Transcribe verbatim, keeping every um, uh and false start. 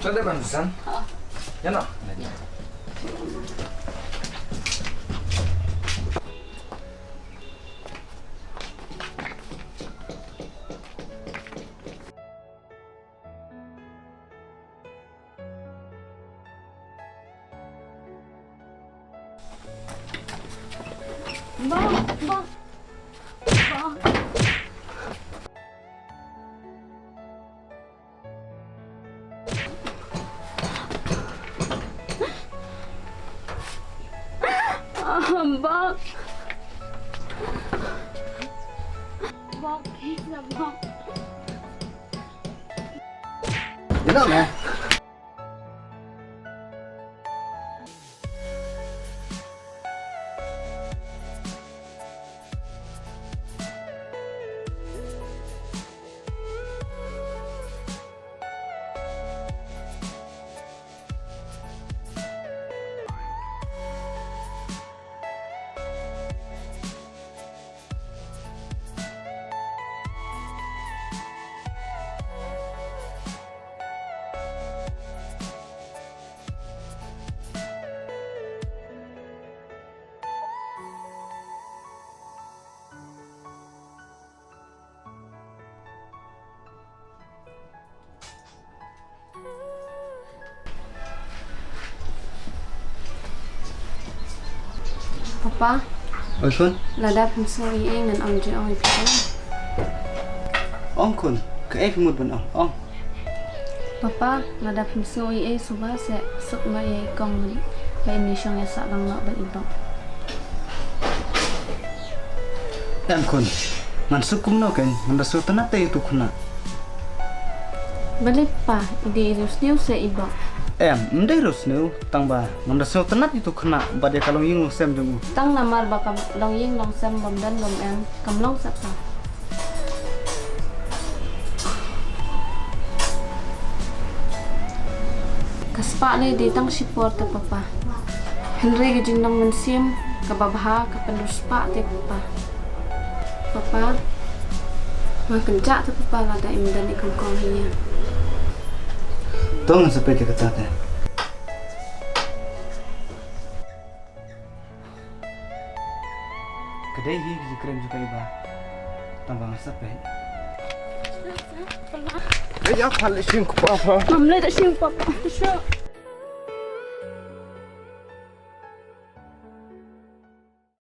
Sa dei ban pesan. Ïa no. Bok, bok. Bok. Ah, bok. Bok, please, bok. Ïa no, meh. Papa. Oi khun. Lada phi sngew ei ei ngan ong jingong ïa phi. Ong khun, kaei phi mut ban ong, ong. Papa, lada phi sngew ei ei suba seh suk noh ïa i kong, ba in ïa shong ïa sah lang noh bad i bok. Em khun, ngan suk kumno kein, ngan da sngewtynnat te ïa utu u khynnah. Balei pa, i dei i riewsniew seh i bok? Em, ym dei riewsniew, tang ba ngam da sngewtynnat ïa utu u khynnah bad ïa ka longïing longsem jong u. Tang namar ba ka longïing longsem bym don bym em, kam long seh pa. Ka spah lei dei tang shipor te papa. Hynrei ka jinglong mynsiem kaba bha ka pynriewspah te papa. Papa, nga kynjah te papa lada im don i kong kong hi ïa. To ngan sa peit ïa kata te. Ka dei hi ka jingkren jong ka i Bah. Tang ba ngan sa peit. Ïa pha leit shim kpa pha. Ngam leit da shim papa. Shu.